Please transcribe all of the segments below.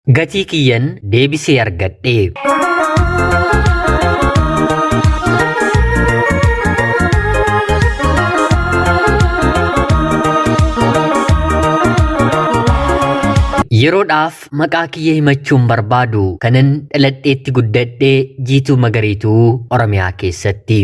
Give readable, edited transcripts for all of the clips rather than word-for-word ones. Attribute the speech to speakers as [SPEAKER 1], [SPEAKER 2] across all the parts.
[SPEAKER 1] Gatii kiyyan deebisee argadhe. Yeroodhaaf maqaa kiyya himachuun barbaadu kanan dhaladheetti guddadhe Jiituu Magariituu Oromiyaa keessatti.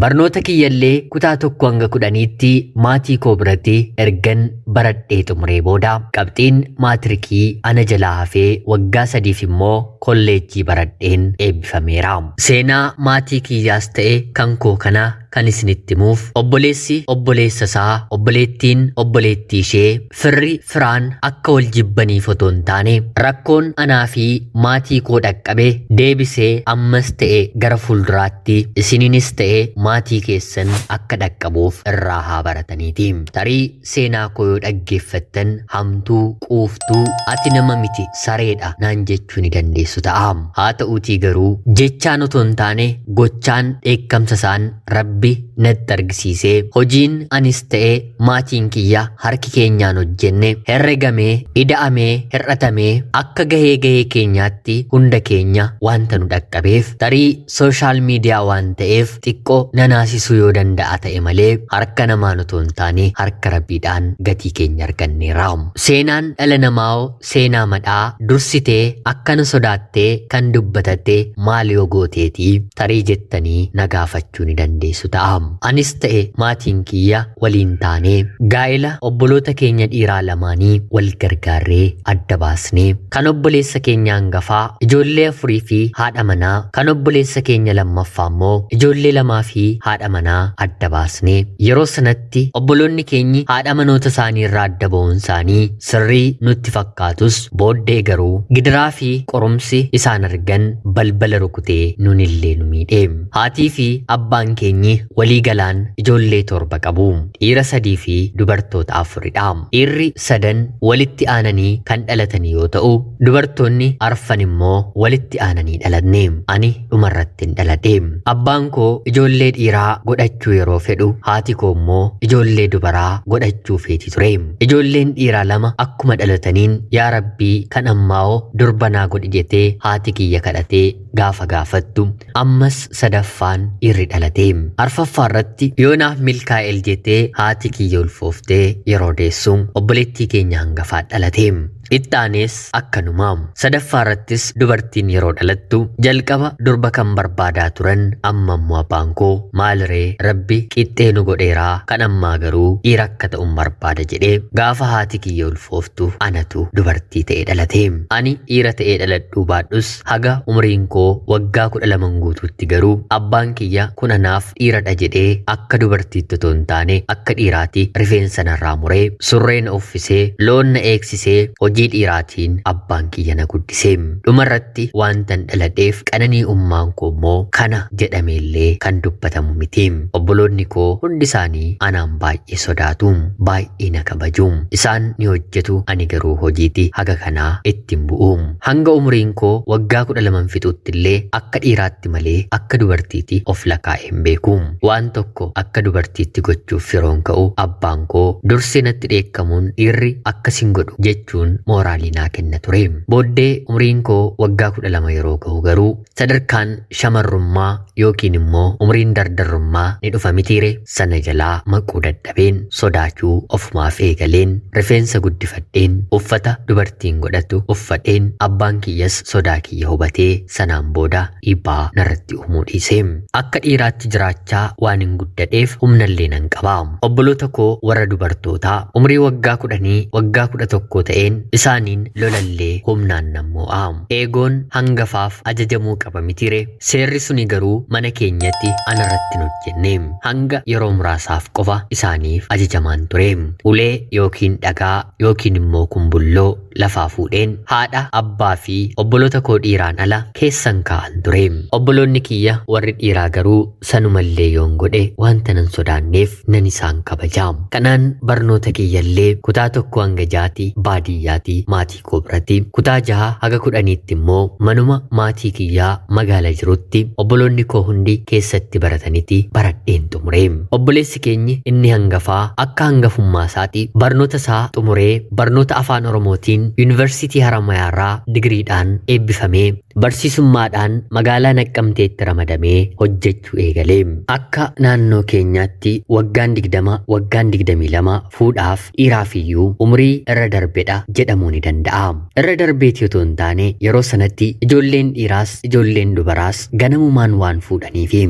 [SPEAKER 1] Barnoota kiyyallee kutaa 1 hanga 10tti maatii koo biratti ergan baradhee xumuree booda qabxiin maatirikii ana jalaa hafee waggaa sadiif immoo kolleejjii baradheen eebbifameera. Seenaa maatii kiyyaas ta'e kan koo kana kan isinitti himuuf obboleessi obboleessa isaa, obboleettiin obboleettii ishee, firri firaan akka wal jibbaniif otoo hin taane rakkoon anaa fi maatii koo dhaqqabe deebisee ammas ta'e gara fuulduraatti isiniinis ta'e maatii keessan akka dhaqqabuuf irraa haa barataniiti. Tarii seenaa koo yoo dhaggeeffattan hamtuu, quuftuu, ati nama miti sareedha naan jechuu ni dandeessu ta'a. Haa ta'uutii garuu jechaan otoo hin taane gochaan dheekkamsa isaan Rabbi natti argisiisee hojiin anis ta'e maatiin kiyya harki keenyaan hojjenne herregamee, ida'amee, hir'atamee akka gahee gahee keenyaatti hunda keenya wanta nu dhaqqabeef tarii sooshaal miidiyaa waan ta'eef xiqqoo na naasisuu yoo danda'a ta'e malee harka namaan otoo hin taane harka Rabbiidhaan gatii keenya arganneera. Seenaan dhala namaa'oo seenaa madhaa dursitee akkana sodaattee kan dubbatatte maal yoo gooteeti tarii jettanii na gaafachuu ni dandeessu ta'a. Anis ta'e maatiin kiyya waliin taanee gaa'ela obboloota keenya dhiiraa lamaanii wal gargaarree adda baasnee kan obboleessa keenya hangafaa ijoollee afurii fi haadha manaa kan obboleessa keenya lammaffaa immoo ijoollee lamaa fi haadha manaa adda baasnee yeroo sanatti obboloonni keenyi haadha manoota isaanii irraa adda ba'uun isaanii sirrii nutti fakkaatus booddee garuu gidiraa fi qorumsi isaan argan balbala rukutee nunillee nu miidhe. Haatii fi abbaan keenyi walii galaan ijoollee torba qabu. Dhiira sadii fi dubartoota afuridha. Dhiirri sadan walitti aananii kan dhalatanii yoo ta'u, dubartoonni arfan immoo walitti aananii dhalatne. Ani dhumarrattin dhaladhe. Abbaan koo ijoollee dhiiraa godhachuu yeroo fedhu, haati koo immoo ijoollee dubaraa godhachuu feeti ture. Ijoolleen dhiiraa lama akkuma dhalataniin yaa Rabbii kan ammaa'oo durba naa godhi jetee haati kiyya kadhatee gaafa gaafattu ammas sadaffaan dhiirri dhalate. Arfaffaa irratti yoo naaf milkaa'el jettee haati kiyya ulfooftee yeroo deessu obboleettii keenya hangafaa dhalate. Itti aanees akkanuma. Sadaffaa irrattis dubartiin yeroo dhalattu jalqaba durba kan barbaadaa turan amma immoo abbaan koo maaliree rabbi qixxee nu godheeraa kan ammaa garuu dhiira akka ta'un barbaada jedhee gaafa haati kiyya ulfooftu anatu dubartii ta'e dhalate. Ani dhiira ta'ee dhaladhuu baadhus haga umriin koo waggaa 12 guutuutti garuu abbaan kiyya kun anaaf dhiiradha jedhee akka dubartiitti otoo hin taane akka dhiiraati rifeensa narraa muree surree na uffisee loon na eegsisee hojii dhiiraatiin abbaan kiyya na guddise. Dhumarratti waantan dhaladheef qananii ummaan koo immoo kana jedhameellee kan dubbatamu miti. Obboloonni koo hundi isaanii anaan baay'ee sodaatu. Baay'ee na kabaju. Isaan ni hojjetu ani garuu hojiiti haga kanaa itti hin bu'u. Hanga umuriin koo waggaa 12 fixutti illee akka dhiiraatti malee akka dubartiiti of lakaa'ee hin beeku. Waan tokko akka dubartiitti gochuuf yeroon ka'u abbaan koo dursee natti dheekkamuun dhiirri akkas hin godhu jechuun mooraalii naa kenna ture. Booddee umriin koo waggaa 12 yeroo gahu garuu sadarkaan shamarrummaa yookiin immoo umriin dardarrummaa ni dhufa mitiire sana jalaa maquu dadhabeen sodaachuu ofumaaf eegaleen rifeensa guddifadheen uffata dubartiin godhatu uffadheen abbaan kiyyas sodaa kiyya hubatee sanaan booda dhiibbaa narratti uumuu dhiise. Akka dhiiraatti jiraachaa waan hin guddadheef humnallee nan qaba. Obboloota koo warra dubartootaa umrii waggaa kudhanii waggaa 11 ta'een isaaniin lolallee humnaan nan moo'a. Eegoon hangafaaf ajajamuu qaba mitiire? Seerri suni garuu mana keenyatti anarratti hin hojjenne. Hanga yeroo muraasaaf qofa isaaniif ajajamaan ture. Ulee yookiin dhagaa yookiin immoo kumbulloo lafaa fuudheen haadha, abbaa fi obboloota koo dhiiraan ala keessan kaa'an ture. Obboloonni kiyya warri dhiiraa garuu sanumallee yoon godhe wanta nan sodaanneef nan isaan kabaja. Kanaan barnoota kiyyallee kutaa tokko hanga jaati baadiyyaati maatii koo biratti, kutaa jaha haga kudhaniitti immoo manuma maatii kiyyaa magaala jirutti obboloonni koo hundi keessatti baratanitti baradheen xumure. Obboleessi keenyi inni hangafaa akka hangafummaa isaati barnoota isaa xumuree barnoota afaan Oromootiin isaatiin Yuunivarsiitii Haramayaarraa digiriidhaan eebbifamee barsiisummaadhaan magaalaa Naqqamteetti ramadamee hojjechuu eegale. Akka naannoo keenyaatti waggaan 20 waggaan 22 fuudhaaf dhiiraafiyyuu umurii irra darbedha jedhamuu ni danda'a. Irra darbeeti otoo hin taane yeroo sanatti ijoolleen dhiiraas ijoolleen dubaraas ganamumaan waan fuudhaniifi.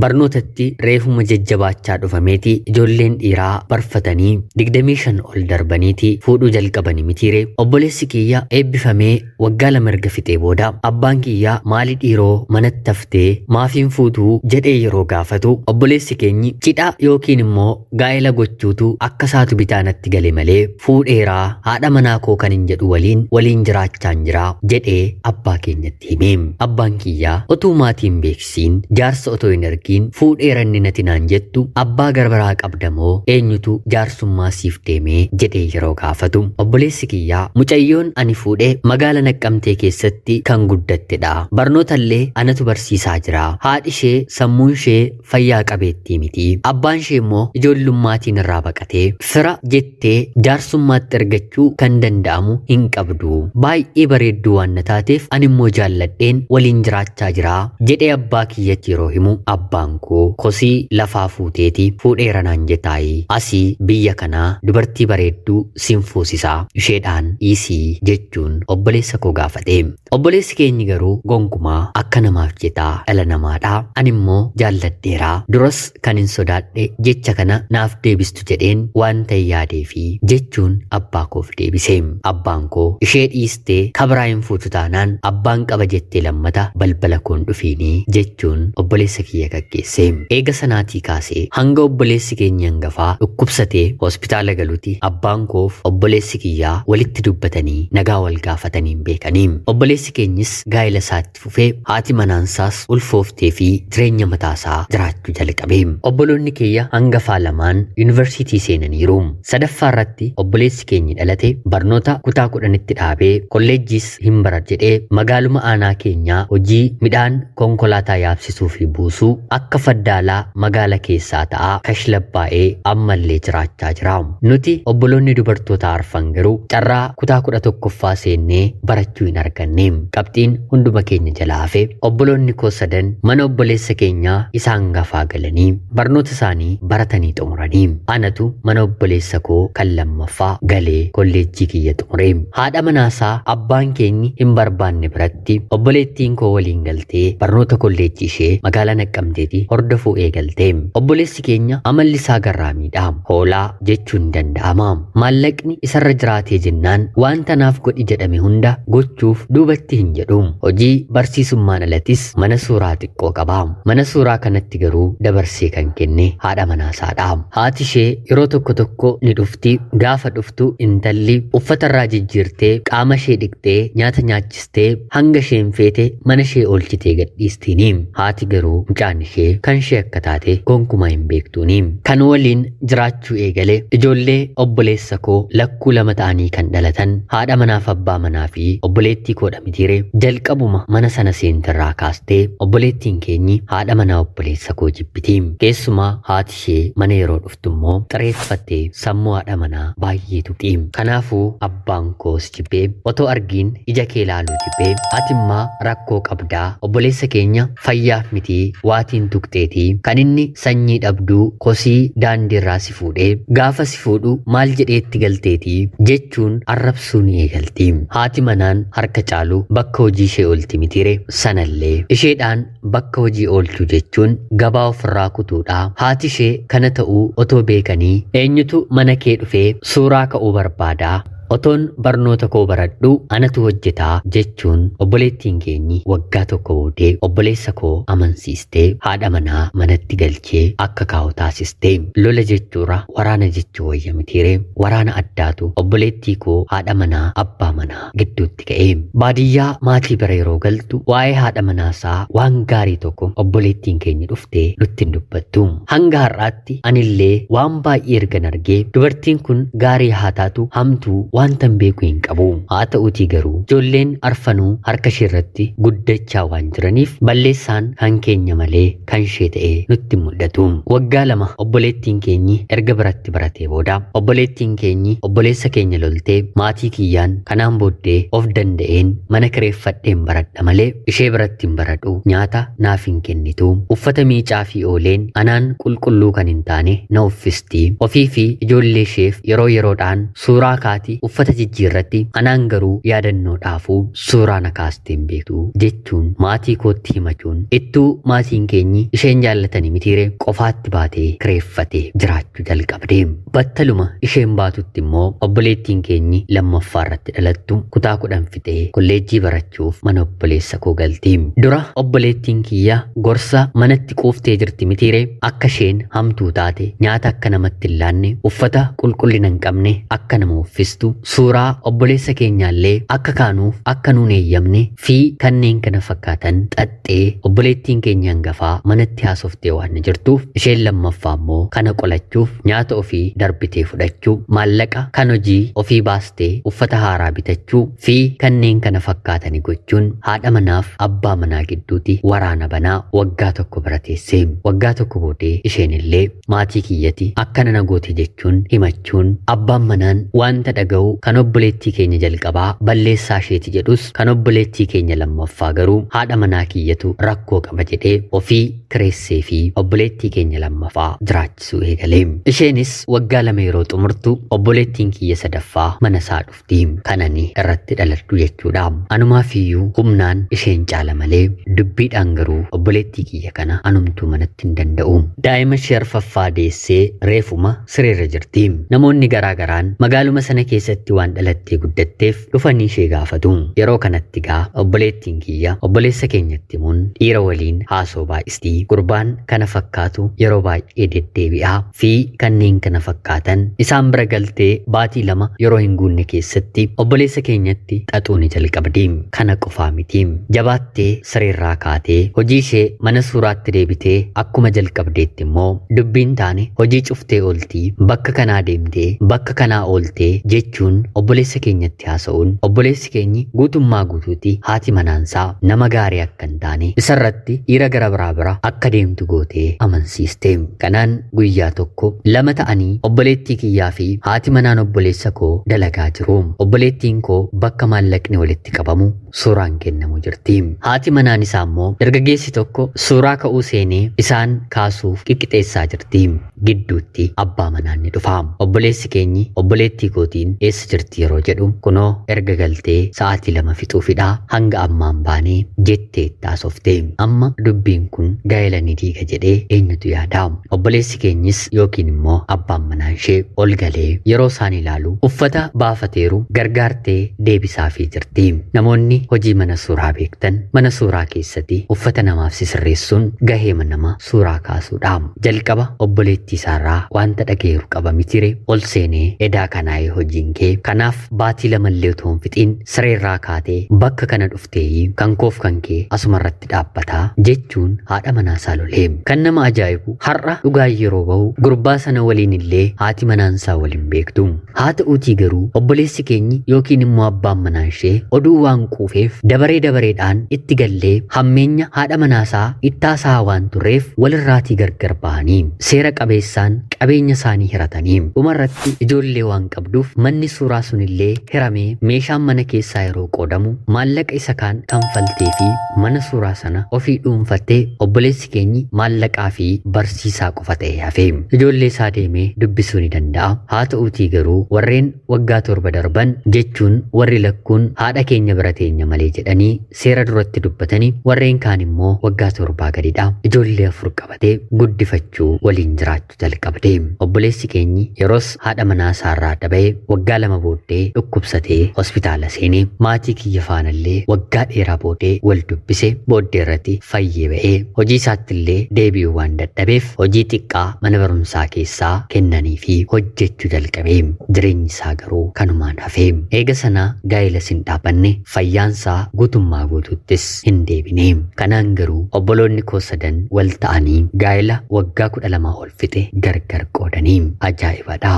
[SPEAKER 1] Barnootatti reefuma jajjabaachaa dhufameeti ijoolleen dhiiraa barfatanii 25 ol darbaniiti fuudhuu jalqabani mitiire. Obboleessi kiyya eebbifamee waggaa 2 erga fixee booda abbaan kiyya maali dhiiroo manatti haftee maafiin fuutuu jedhee yeroo gaafatu obboleessi keenyi cidha yookiin immoo gaa'ela gochuutu akka isaatu bitaa natti gale malee fuudheeraa haadha manaa koo kan hin jedhu waliin waliin jiraachaan jira jedhee abbaa keenyatti hime. Abbaan kiyya otuu maatii hin beeksisiin jaarsa otoo hin ergiin fuudheera inni nati naan jettu abbaa gara biraa qabda moo eenyutu jaarsummaa siif deemee jedhee yeroo gaafatu obboleessi kiyyaa mucayyoon ani fuudhe magaala Naqqamtee keessatti kan guddattedha. Barnootallee anatu barsiisaa jira. Haadhi ishee sammuun ishee fayyaa qabeettii miti. Abbaan ishee immoo ijoollummaatiin irraa baqatee fira jettee jaarsummaatti ergachuu kan danda'amu hin qabdu. Baay'ee bareedduu waan na taateef ani immoo jaalladheen waliin jiraachaa jira jedhee abbaa kiyyatti yeroo himu abbaan koo kosii lafaa fuuteeti fuudheera naan jetaayi asii biyya kanaa dubartii bareedduu sin fuusisaa isheedhaan dhiisii jechuun obboleessa koo gaafate. Obboleessi keenyi garuu gonkumaa akka namaaf jetaa dhala namaadha ani immoo jaalladheera duras kan hin sodaadhe jecha kana naaf deebistu jedheen waan ta'e yaadeefi jechuun abbaa koof deebise. Abbaan koo ishee dhiistee kabraa hin fuutu taanaan abbaan qaba jettee lammata balbala koon dhufiinii jechuun obboleessa kiyya gaggeesse. Eega sanaatii kaasee hanga obboleessi keenya hangafaa dhukkubsatee hospitaala galuti abbaan koof obboleessi kiyyaa walitti dubbatanii nagaa wal gaafatanii hin beekanii. Obboleessi keenyis gaa'ela isaatti fufee haati manaansaas ulfooftee fi jireenya mataasaa jiraachuu jalqabe. Obboloonni kiyya hangafaa lamaan yuunivarsiitii seenaniiru. Sadaffaa irratti obboleessi keenyi dhalate barnoota kutaa 10tti dhaabee kolleejjiis hin baradhu jedhee magaaluma aanaa keenyaa hojii midhaan konkolaataa yaabsisuu fi buusuu akka faddaalaa magaala keessaa ta'aa kashlabbaa'ee ammallee jiraachaa jira. Nuti obboloonni dubartoota arfan garuu carraa kutaa 11ffaa seennee barachuu hin arganne. Qabxiin hunduma keenya jalaa hafe. Obboloonni koo sadan mana obboleessa keenyaa isa hangafaa galanii barnoota isaanii baratanii xumuranii. Anatu mana obboleessa koo kan lammaffaa galee kolleejjii kiyya xumure. Haadha manaasaa abbaan keenyi hin barbaanne biratti obboleettiin koo waliin galtee barnoota kolleejjii ishee magaalaa Naqqamteeti hordofuu eegalte. Obboleessi keenya amalli isaa garraamiidha. Hoolaa jechuun ni danda'ama. Maallaqni isarra jiraatee jennaan wanta naaf godhi jedhame hunda gochuuf duubatti hin jedhu. Hojii barsiisummaan alatis mana suuraa xiqqoo qaba. Mana suuraa kanatti garuu dabarsee kan kenne haadha manaasaadha. Haati ishee yeroo tokko tokko ni dhufti. Gaafa dhuftu intalli uffata irraa jijjiirtee qaama ishee dhiqxee nyaata nyaachistee hanga isheen feete mana ishee oolchitee gadhiistiini. Haati garuu mucaan ishee kan ishee akka taate gonkumaa hin beektuuni. Kan waliin jiraachuu eegale ijoollee obboleessa koo lakkuu lama ta'anii kan dhalatan haadha manaaf abbaa manaa fi obboleettii koodha mitiire. Jalqabuma mana sana seenterraa kaastee obboleettiin keenyi haadha manaa obboleessa koo jibbiti. Keessumaa haati ishee mana yeroo dhuftu immoo xireeffattee sammuu haadha manaa baay'ee tuqxi. Kanaafuu abbaan koos jibbee otoo argiin ija kee laaluu jibbee atimmaa rakkoo qabdaa obboleessa keenya fayyaaf mitii waatiin tuqxeetii kan inni sanyii dhabduu kosii daandiirraa si fuudhee gaafa si fuudhu maal jedheetti galteetii jechuun arrabsuu ni eegalti. Haati manaan harka caalu bakka hojii ishee oolti mitiire sanallee isheedhaan bakka hojii oolchuu jechuun gabaa ofirraa kutuudha. Haati ishee kana ta'uu otoo beekanii eenyutu mana kee dhufee suuraa ka'uu barbaadaa otoon barnoota koo baradhu anatu hojjetaa jechuun obboleettiin keenyi waggaa tokko booddee obboleessa koo amansiistee haadha manaa manatti galchee akka kaa'u taasiste. Lola jechuurra waraana jechuu wayya mitiire. Waraana addaatu obboleettii koo haadha manaa abbaa manaa gidduutti ka'e. Baadiyyaa maatii bira yeroo galtu waa'ee haadha manaasaa waan gaarii tokko obboleettiin keenya dhuftee nutti hin dubbattu. Hanga har'aatti anillee waan baay'ee ergan argee dubartiin kun gaarii haa taatu hamtuu Waantan beeku hin qabu. Haa ta'uutii garuu ijoolleen arfanuu harka ishee irratti guddachaa waan jiraniif balleessaan kan keenya malee kan ishee ta'ee nutti mul'atu. Waggaa 2 obboleettiin keenyi erga biratti baratee booda obboleettiin keenyi obboleessa keenya loltee maatii kiyyaan kanaan booddee of danda'een mana kireeffadheen baradha malee ishee biratti hin baradhu, nyaata naaf hin kennitu, uffata miicaa fi ooleen anaan qulqulluu kan hin taane na uffisti, ofii fi ijoollee isheef yeroo yeroodhaan suuraa kaati uffata jijjiirratti, anaan garuu yaadannoodhaafuu suuraa na kaastee hin beektu jechuun maatii kootti himachuun ittuu maatiin keenyi isheen jaallatanii mitiire qofaatti baatee kireeffatee jiraachuu jalqabde. Battaluma isheen baatutti immoo obboleettiin keenyi lammaffaa irratti dhalattu kutaa 10 fixee kolleejjii barachuuf mana obboleessa koo galti. Dura obboleettiin kiyya gorsa manatti quuftee jirti mitiire akka isheen hamtuu taate, nyaata akka namatti hin laanne, uffata qulqullina hin qabne akka nama uffistu, suuraa obboleessa keenyaallee akka kaanuuf akka nuun eeyyamne fi kanneen kana fakkaatan xaxxee obboleettiin keenya hangafaa manatti haasoftee waan jirtuuf isheen lammaffaa immoo kana qolachuuf nyaata ofii darbitee fudhachuu, maallaqa kan hojii ofii baastee uffata haaraa bitachuu fi kanneen kana fakkaatani gochuun haadha manaaf abbaa manaa gidduutti waraana banaa waggaa 1 bira teesse. Waggaa 1 boodee isheen illee maatii kiyyati akkana na goote jechuun himachuun abbaan manaan wanta dhaga'u kan obboleettii keenya jalqabaa balleessaa isheeti jedhus kan obboleettii keenya lammaffaa garuu haadha manaa kiyyatu rakkoo qaba jedhee ofii kireessee fi obboleettii keenya lammaffaa jiraachisuu eegale. Isheenis waggaa 2 yeroo xumurtu obboleettiin kiyya sadaffaa mana isaa dhufti. Kan ani irratti dhaladhu jechuudha. Anumaaf iyyuu humnaan isheen caala malee dubbiidhaan garuu obboleettii kiyya kana anumtuu manatti hin danda'u. Daa'ima ishee arfaffaa deessee reefuma sireerra jirti. Namoonni garaa garaan magaaluma sana keessatti waan dhalattee guddatteef dhufanii ishee gaafatu. Yeroo kanatti gaa obboleettiin kiyya obboleessa keenyatti himuun dhiira waliin haasoo baay'isti. Gurbaan kana fakkaatu yeroo baay'ee deddeebi'aa fi kanneen kana fakkaatan isaan bira galtee baatii 2 yeroo hin guunne keessatti obboleessa keenyatti xaxuu ni jalqabdi. Kana qofaa miti. Jabaattee sireerraa kaatee hojii ishee mana suuraatti deebitee akkuma jalqabdeetti immoo dubbiin taane hojii cuftee ooltii, bakka kanaa deemtee bakka kanaa ooltee jechuun obboleessa keenyatti haasa'uun obboleessi keenyi guutummaa guutuutti haati manaansaa nama gaarii akka hin taane isarratti dhiira gara biraa bira akka deemtu gootee amansiiste. Kanaan guyyaa tokko 2 ta'anii obboleettii kiyyaa fi haati manaan obboleessa koo dalagaa jiru. Obboleettiin koo bakka maallaqni walitti qabamu suuraan kennamu jirti. Haati manaan isaa immoo dargaggeessi tokko suuraa ka'uu seenee isaan kaasuuf qiqqixeessaa jirti. Gidduutti abbaa manaan ni dhufa. Obboleessi keenyi obboleettii kootiin eessa jirti yeroo jedhu kunoo erga galtee sa'aatii 2 fixuufidha hanga ammaan baanee jettee itti haasofte. Amma dubbiin kun gaa'ela ni diiga jedhee eenyutu yaada? Obboleessi keenyis yookiin immoo abbaan manaan ishee ol galee yeroo isaan ilaalu uffata baafateeru gargaartee deebisaafii jirti. Namoonni hojii mana suuraa beektan mana suuraa keessatti uffata namaaf sisirreessuun gahee nama suuraa kaasuudha. Jalqaba obboleettii isaarraa wanta dhaga'eeru qaba mitire ol seenee edaa kanaa'ee hojiin kee kanaaf baatii 2 illee otoo hin fixiin sireerraa kaatee bakka kana dhufteeyi kan koof kan kee asumarratti dhaabbataa jechuun haadha manaasaa lolee. Kan nama ajaa'ibu har'a dhugaa yeroo bahu gurbaa sana waliin illee haati manaansaa waliin beektu. Haa ta'uutii garuu obboleessi keenyi yookiin immoo abbaan manaa ishee oduu waan quufeef dabaree dabareedhaan itti gallee hammeenya haadha manaasaa ittaasaa waan turreef walirraatii gargar bahanii seera qabeessaan qabeenya isaanii hiratanii dhumarratti ijoollee waan qabduuf manni suuraa sunillee hiramee meeshaan mana keessaa yeroo qoodamu maallaqa isa kaan kanfaltee fi mana suuraa sana ofii dhuunfattee obboleessi keenyi maallaqaa fi barsiisaa qofa ta'ee hafe. Ijoollee isaa deemee dubbisuu ni danda'a. Haa ta'uutii garuu warreen waggaa 7 darban jechuun warri lakkuun haadha keenya bira teenya malee jedhanii seera duratti dubbatanii warreen kaan immoo waggaa 7 gadidha. Ijoollee 4 qabatee guddifachuu waliin jiraachuu jalqabde. Obboleessi keenyi yeroos haadha manaa isaarraa adda ba'ee waggaa 2 booddee dhukkubsatee hospitaala seenee maatii kiyya faanallee waggaa dheeraa booddee wal dubbise booddee irratti fayyee ba'ee hojii isaatti illee deebi'uu waan dadhabeef hojii xiqqaa mana barumsaa keessaa kennanii fi hojjechuu jalqabe. Jireenyi isaa garuu kanumaan hafe. Eega sana gaa'ilas hin dhaabanne, fayyaansaa guutummaa guutuuttis hin deebine. Kanaan garuu obboloonni koo sadan wal ta'anii gaa'ela waggaa 12 ol fixe argate gargar qoodanii ajaa'ibadha.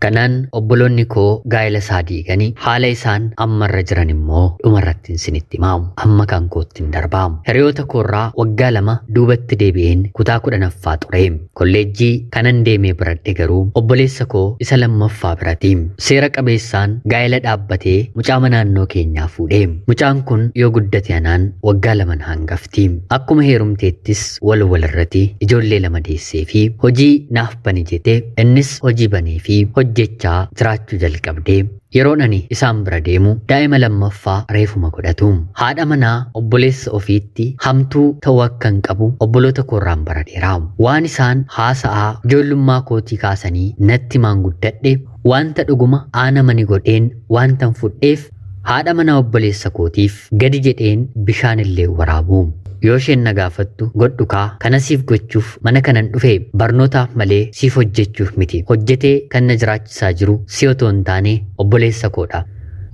[SPEAKER 1] Kanaan obboloonni koo gaa'ela isaa diiganii haala isaan ammarra jiran immoo dhumarratti isinitti himaamu. Amma kan kootti hin darbaamu. Hiriyoota koorraa waggaa 2 duubatti deebi'een kutaa 10ffaa xure. Kolleejjii kanan deemee baradhe garuu obboleessa koo isa lammaffaa birati. Seera qabeessaan gaa'ela dhaabbatee mucaa naannoo keenyaa fuudhe. Mucaan kun yoo guddate anaan waggaa 2 hangafti. Akkuma heerumteettis wal walirratti ijoollee 2 deessee fi hojii naaf bani jette innis hojii banee fi hojjechaa jiraachuu jalqabdee. Yeroon ani isaan bira deemu daa'ima lammaffaa reefuma godhatu. Haadha manaa obboleessa ofiitti hamtuu ta'uu akka hin qabu obboloota koorraan baradheera. Waan isaan haasa'aa ijoollummaa kootii kaasanii natti maanguddadhe wanta dhuguma aana mani godheen wantan fudheef haadha manaa obboleessa kootiif gadi jedheen bishaan illee waraabu. Yoo isheen na gaafattu godhu kaa kana siif gochuuf mana kanan dhufe barnootaaf malee siif hojjechuuf miti. Hojjetee kan na jiraachisaa jiru si otoo hin taane obboleessa koodha.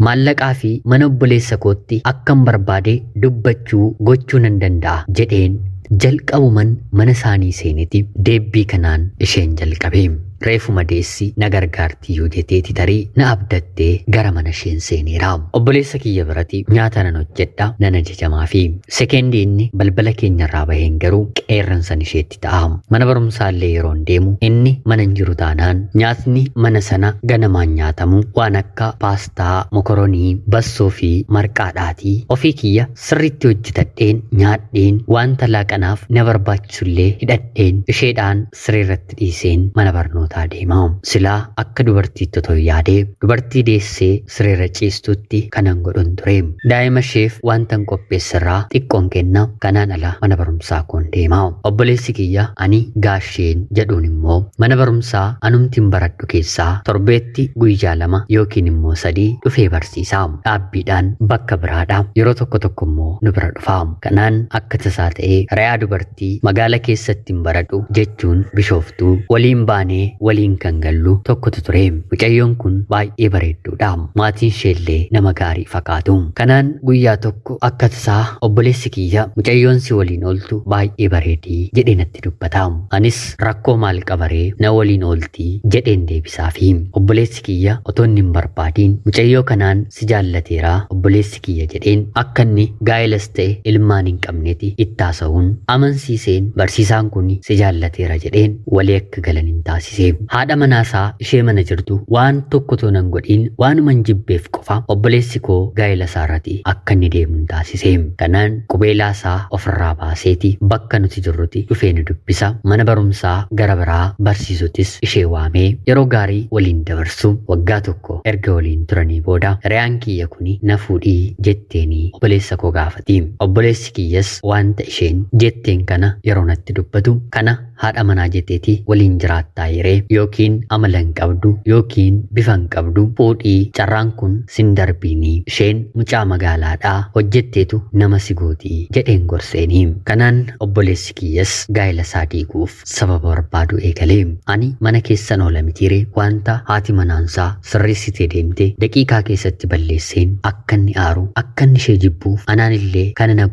[SPEAKER 1] Maallaqaa fi mana obboleessa kootti akkan barbaade dubbachuu gochuu nan danda'a jedheen jalqabuman mana isaanii seeneti deebbii kanaan isheen jalqabe. Reefuma deessi na gargaartii yoo jetteeti tarii na abdattee gara mana isheen seeneera. Obboleessa kiyya biratti nyaata nan hojjedha nan ajajamaa fi sekeendii inni balbala keenyarraa baheen garuu qeerransan isheetti ta'a. Mana barumsaallee yeroon deemu inni mana hin jiru taanaan nyaatni mana sana ganamaan nyaatamu waan akka paastaa, mokoronii, bassoo fi marqaadhaatii ofii kiyya sirriitti hojjetadheen nyaadheen wanta laaqanaaf na barbaachisullee hidhadheen isheedhaan sireerratti dhiiseen mana barnootaa deema. Silaa akka dubartiitti otoo yaadee dubartii deessee sireerra ciistutti kanan godhun ture. Daa'ima isheef wantan qopheessirraa xiqqoon kenna kanaan ala mana barumsaa koon deema. Obboleessi kiyya ani gaasheen jedhuun immoo mana barumsaa anumtiin baradhu keessaa torbeetti guyyaa 2 yookiin immoo 3 dhufee barsiisa. Dhaabbiidhaan bakka biraadha. Yeroo tokko tokko immoo nu bira dhufa. Kanaan akka tasaa ta'ee re'aa dubartii magaala keessatti hin baradhu jechuun bishooftuu waliin baanee waliin kan gallu tokkotu ture. Mucayyoon kun baay'ee bareedduudha. Maatiin isheellee nama gaarii fakkaatu. Kanaan guyyaa tokko akka tasaa obboleessi kiyya mucayyoon si waliin ooltu baay'ee bareedii jedhee natti dubbata. Anis rakkoo maal qabaree na waliin ooltii jedheen deebisaafi. Obboleessi kiyya otoo inni hin barbaadiin mucayyoo kanaan si jaallateera obboleessi kiyya jedheen akka inni gaa'ilas ta'e ilmaan hin qabneeti itti haasa'uun amansiiseen barsiisaan kun si jaallateera jedheen walii akka galan hin taasise. Haadha manaasaa ishee mana jirtu waan tokko otoo nan godhiin waanuman jibbeef qofa obboleessi koo gaa'ela isaarratti akka inni deemu hin taasise. Kanaan qubeelaa isaa ofirraa baaseeti bakka nuti jirruti dhufee nu dubbisa. Mana barumsaa gara biraa barsiisutis ishee waamee yeroo gaarii waliin dabarsu. Waggaa tokko erga waliin turanii booda hiriyaan kiyya kuni na fuudhii jetteenii obboleessa koo gaafati. Obboleessi kiyyas wanta isheen jetteen kana yeroo natti dubbatu kana haadha manaa jetteeti waliin jiraattaa yeree yookiin amala hin qabdu yookiin bifa hin qabdu fuudhii carraan kun sin darbiinii isheen mucaa magaalaadhaa hojjetteetu nama si gootii jedheen gorseenii. Kanaan obboleessi kiyyas gaa'ela isaa diiguuf sababa barbaadu eegalee. Ani mana keessan oola mitiire wanta haati manaansaa sirreessitee deemte daqiiqaa keessatti balleesseen akka inni aaru akka inni ishee jibbuuf anaan illee kana na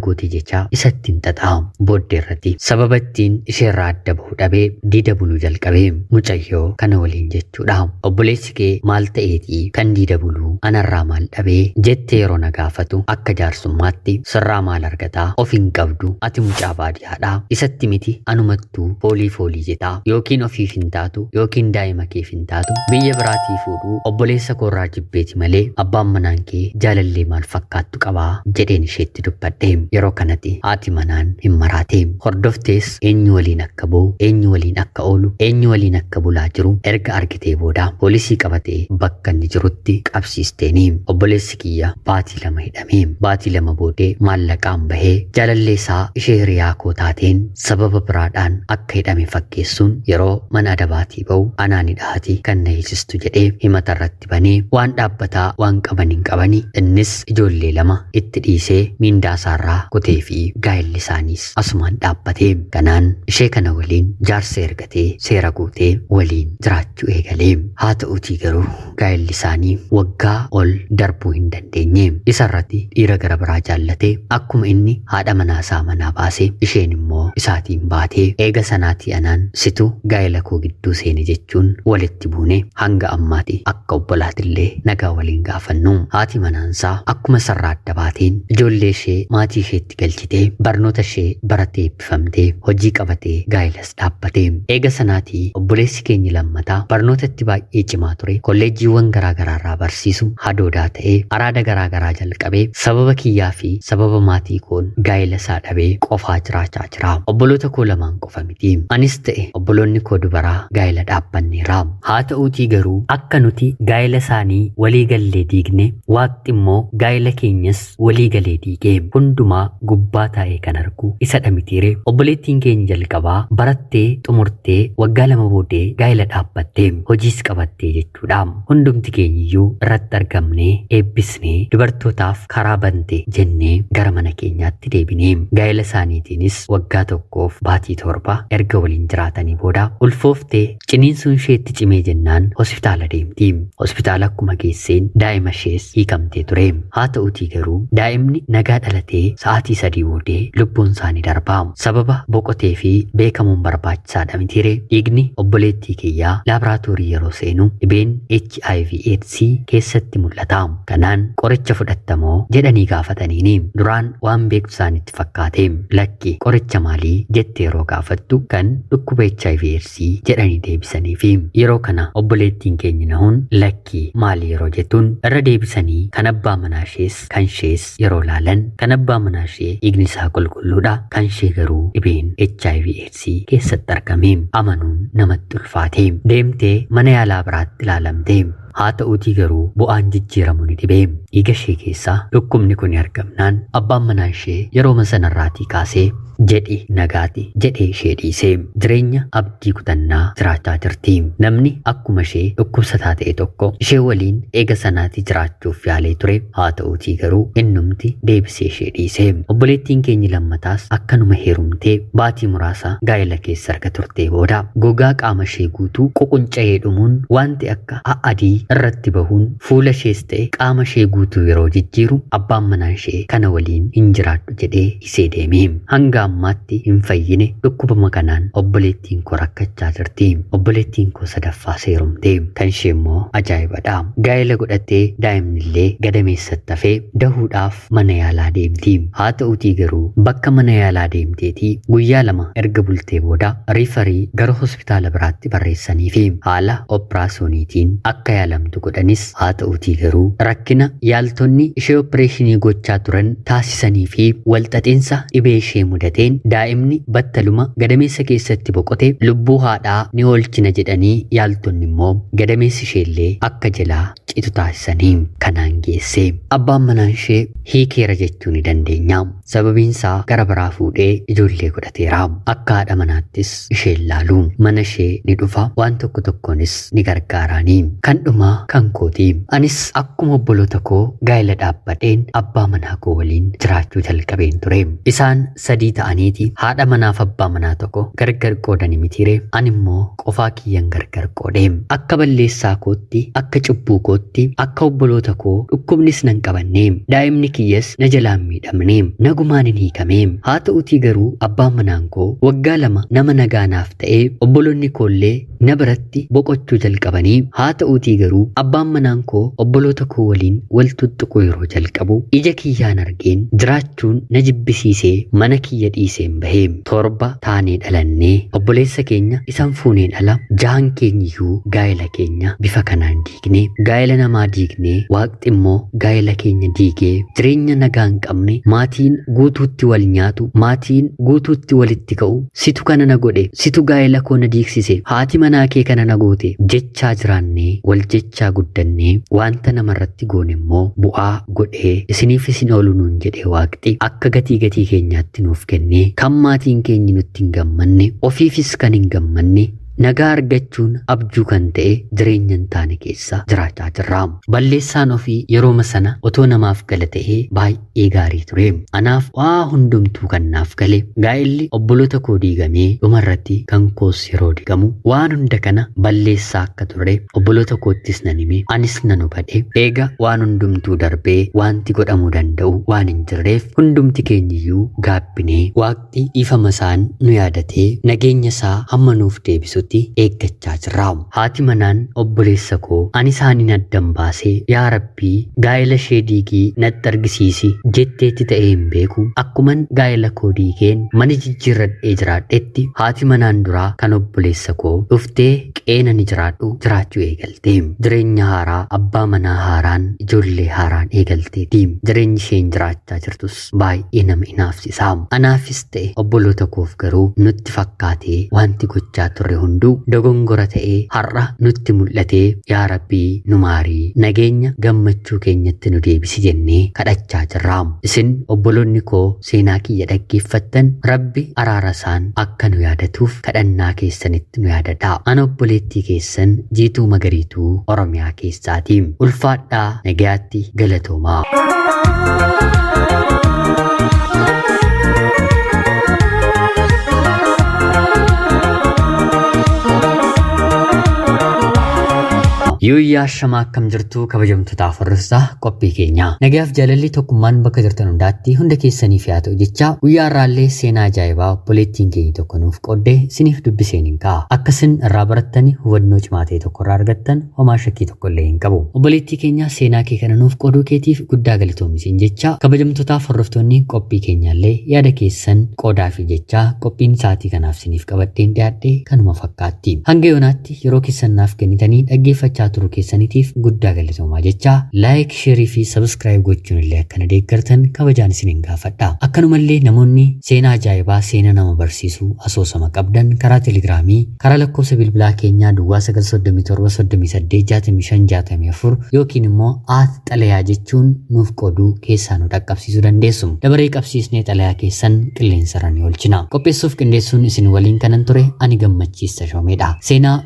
[SPEAKER 1] goote jechaa isatti hin xaxaa. Booddee irratti sababa ittiin isheerraa adda bahu dhabee diida buluu jalqabee mucayyoo kana waliin jechuudha. Obboleessi kee maal ta'eetii kan diida buluu anarraa maal dhabee jettee yeroo na gaafatu akka jaarsummaatti sirraa maal argataa of hin qabdu ati mucaa baadiyyaadha isatti miti anumattuu foolii foolii jetaa yookiin ofiif hin taatu yookiin daa'ima keef hin taatu biyya biraatii fuudhuu obboleessa koorraa jibbeeti malee abbaan manaan kee jaalallee maal fakkaattu qabaa jedheen isheetti dubbadhe. Yeroo kanatti haati manaan hin maraate. Hordoftees eenyu waliin akka ba'u, eenyu waliin akka oolu, eenyu waliin akka bulaa jiru erga argitee booda poolisii qabatee bakka inni jirutti qabsiisteeni. Obboleessi kiyya baatii 2 hidhame. Baatii 2 boodee maallaqaan bahee jaalallee isaa ishee hiriyaa koo taateen sababa biraadhaan akka hidhame fakkeessuun yeroo mana adabaatii ba'u anaan hidhaati kan na hiisistu jedhee himata irratti banee waan dhaabbataa waan qaban hin qabani innis ijoollee 2 itti dhiisee miindaa isaarraa kutee fi gaa'elli isaaniis asumaan dhaabbate. Kanaan Ishee kana waliin jaarsa ergatee seera guutee waliin jiraachuu eegalee. Haa ta'uutii garuu gaa'elli isaanii waggaa ol darbuu hin dandeenye. Isarratti dhiira gara biraa jaallatee akkuma inni haadha manaa isaa manaa baase isheen immoo isaatiin baatee eega sanaatii anaan situ gaa'ela koo gidduu seene jechuun walitti buune hanga ammaati akka obbolaatillee nagaa waliin gaafannu. Haati manaansaa akkuma sarara adda baateen ijoollee ishee maatii isheetti galchitee barnoota ishee barattee eebbifamtee hojii qabatee gaa'ilas dhaabbate. Eega sanaatii obboleessi keenya lammataa barnootatti baay'ee cimaa ture, kolleejjiiwwan garaagaraa irraa barsiisu hadoodaa ta'ee araada garaagaraa jalqabee sababa kiyyaa fi sababa maatii koon gaa'ela isaa dhabee qofaa jiraachaa jira. Obboloota koo lamaan qofa miti. Anis ta'e obboloonni koo dubaraa gaa'ela dhaabbanneera. Haa ta'uutii garuu akka nuti gaa'ela isaanii walii gallee diigne, waaqni immoo gaa'ela keenyas walii galee diige. Hundumaa gubbaa taa'ee kan argu isa dhamitiire. Obboleettiin keenya jalqabaa barattee xumurtee waggaa 2 booddee gaa'ela dhaabbattee hojiis qabattee jechuudha. Hundumti keenyiyyuu irratti argamnee eebbisnee dubartootaaf karaa bante jennee gara mana keenyaatti deebine. Gaa'ela isaaniitiinis waggaa 1f baatii 7 erga waliin jiraatanii booda ulfooftee ciniinsuun isheetti cimee jennaan hospitaala deemti. Hospitaala akkuma geesseen daa'ima ishees hiikamtee ture. Haa ta'uutii garuu daa'imni nagaa dhalatee sa'aatii 3 boodee lubbuun isaanii darbaa. Sababa boqotee fi beekamuun barbaachisaadha mitiire, dhiigni obboleettii kiyyaa laaboraatoorii yeroo seenu dhibeen HIV AIDS keessatti mul'ata. Kanaan qoricha fudhattamoo jedhanii gaafataniini duraan waan beektu isaanitti fakkaate. Lakki, qoricha maalii jette yeroo gaafattu kan dhukkuba HIV AIDS jedhanii deebisanii fi yeroo kana obboleettiin keenya nahuun lakki maali yeroo jettuun irra deebisanii kan abbaa manaa ishees kan ishees yeroo laalan kan abbaa manaa ishee dhiigni isaa qulqulluudha, kan ishee garuu dhibeen HIV AIDS keessatti argame. Amanuun namatti ulfaate. Deemtee mana yaalaa biraatti ilaalamte. Haa ta'uutii garuu bu'aan jijjiiramu ni dhibe. Dhiiga ishee keessaa dhukkubni kun argamnaan abbaan manaa ishee yerooma sanarraatii kaasee jedhi nagaati jedhee ishee dhiise. Jireenya abdii kutannaa jiraachaa jirti. Namni akkuma ishee dhukkubsataa ta'e tokko ishee waliin eega sanaati jiraachuuf yaalee ture. Haa ta'uutii garuu innumti deebisee ishee dhiise. Obboleettiin keenya lammataas akkanuma heerumtee baatii muraasa gaa'ela keessa erga turtee booda gogaa qaama ishee guutuu ququnca'ee dhumuun wanti akka adii irratti bahuun fuula ishees ta'e qaama ishee guutuu yeroo jijjiiru abbaan manaa ishee kana waliin hin jiraadhu jedhee isee deeme. Hanga ammaatti hin fayyine, dhukkubama kanaan obboleettiin koo rakkachaa jirti. Obboleettiin koo sadaffaa seerumte. Kan ishee immoo ajaa'ibadha. Gaa'ela godhattee daa'imni illee gadameessatti hafee dahuudhaaf mana yaalaa deemti. Haa ta'uutii garuu bakka mana yaalaa deemteetii guyyaa 2 erga bultee booda riifarii gara hospitaala biraatti barreessanii fi haala operaasoniitiin akka yaalamtu godhanis, haa ta'uutii garuu rakkina yaaltonni ishee opereeshinii gochaa turan taasisanii fi walxaxiinsa dhibee ishee mudateen daa'imni battaluma gadameessa keessatti boqote lubbuu haadhaa ni oolchina jedhanii yaaltonni immoo gadameessi isheellee akka jalaa citu taasisanii kanaan geesse. Abbaan manaa ishee hiikeera jechuu ni dandeenya. Sababiin isaa gara biraa fuudhee ijoollee godhateera. Akka haadha manaattis ishee laalu. Mana ishee ni dhufa, waan tokko tokkonis ni gargaaraani. Kan dhumaa kan kooti. Anis akkuma obboloota koo gaa'ela dhaabbadheen abbaa manaa koo waliin jiraachuu jalqabeen ture. Isaan 3 ta'aniiti haadha manaaf abbaa manaa tokko gargar qoodani mitiire, ani immoo qofaa kiyyan gargar qoode. Akka balleessaa kootti, akka cubbuu kootti, akka obboloota koo dhukkubnis nan qabanne. Daa'imni kiyyas na jalaan miidhamne. Nagumaan hin hiikame. Haa ta'uutii garuu abbaan manaan koo waggaa 2 nama nagaa naaf ta'ee obboloonni koollee na biratti boqochuu jalqabanii, haa ta'uutii garuu abbaan manaan koo obboloota koo waliin wal tuttuquu yeroo jalqabu ija kiyyaan argeen jiraachuun na jibbisiisee mana kiyya dhiiseen bahe. 7 taanee dhalannee obboleessa keenya isan fuuneen ala jahan keenyiyyuu gaa'ela keenya bifa kanaan diigne. Gaa'ela namaa diignee waaqni immoo gaa'ela keenya diigee jireenya nagaa hin qabne, maatiin guutuutti wal nyaatu, maatiin guutuutti walitti ka'u, situ kana na godhe, situ gaa'ela koo na diigsise, haati manaa kee kana na goote jechaa jiraannee wal jechaa guddannee wanta namarratti goone immoo bu'aa godhee isiniif isin oolu nuun jedhee waaqni akka gatii gatii keenyaatti nuuf kennee kan maatiin keenyi nutti hin gammanne, ofiifis kan hin gammanne Nagaa argachuun abjuu kan ta'e jireenya hin taane keessa jiraachaa jirra. Balleessaan ofii yerooma sana otoo namaaf gala ta'ee baay'ee gaarii ture. Anaaf waa hundumtuu kan naaf gale gaa'elli obboloota koo diigamee dhumarratti kan koos yeroo diigamu waan hunda kana balleessaa akka turre obboloota koottis nan hime, anis nan hubadhe. Eega waan hundumtuu darbee wanti godhamuu danda'u waan hin jirreef hundumti keenyiyyuu gaabbinee waaqni dhiifama isaan nu yaadatee nageenya isaa hamma nuuf deebisutti eeggachaa jirra. Haati manaan obboleessa koo ani isaaniin addan baasee yaa Rabbii gaa'ela ishee diigii natti argisiisi jetteetti ta'ee hin beeku. Akkuman gaa'ela koo diigeen mana jijjiirradhee jiraadhetti haati manaan duraa kan obboleessa koo dhuftee qeena ni jiraadhu jiraachuu eegalte. Jireenya haaraa, abbaa manaa haaraan, ijoollee haaraan eegalteeti. Jireenyi isheen jiraachaa jirtus baay'ee nama inaafsisa. Anaafis ta'e obboloota koof garuu nutti fakkaatee wanti gochaa turre hunduu dogongora ta'ee har'a nutti mul'atee yaa Rabbii nu maarii, nageenya gammachuu keenyatti nu deebisi jennee kadhachaa jirra. Isin obboloonni koo seenaa kiyya dhaggeeffattan Rabbi araara isaan akka nu yaadatuuf kadhannaa keessanitti nu yaadadha. Ana obboleettii keessan Jiituu Magariituu Oromiyaa keessaati. Ulfaadhaa, nagayaatti, galatoomaa. Yuuyyaa shamaa akkam jirtu kabajamtootaaf hordoftoota qophii keenya. Nagayaaf jaalalli tokkummaan bakka jirtan hundaatti hunda keessaniif haa ta'u jecha guyyaa har'aallee seenaa ajaa'ibaa obboleettiin keenya tokko nuuf qoodde isiniif dubbiseen hin ka'a. Akka isin irraa barattani hubannoo cimaa ta'e tokko irraa argattan homaa shakkii tokko illee hin qabu. Obboleettii keenya seenaa kee kana nuuf qooduu keetiif guddaa galatoomi siin jecha kabajamtootaaf hordoftoonni qophii keenyaallee yaada keessan qoodaa fi jecha qophiin sa'aatii kanaaf isiniif qabadheen dhiyaadhe kanuma fakkaatti. Hanga yoonaatti yeroo keessan naaf kennitanii dhaggeeffachaa turuu keessaniitiif guddaa galatoomaa jecha like, share fi subscribe gochuun illee akkana deeggartan kabajaan isiniin gaafadha. Akkanumallee namoonni seenaa ajaa'ibaa, seenaa nama barsiisu asoosama qabdan karaa telegiraamii, karaa lakkoofsa bilbilaa keenyaa duwwaa 937 38 65 64 yookiin immoo at xalayaa jechuun nuuf qooduu keessaa nu dhaqqabsiisuu dandeessu. Dabaree qabsiisnee xalayaa keessan qilleensarra ni oolchina. Qopheessuuf qindeessuun isin waliin kanan ture ani Gammachiis Tashoomeedha. Seenaa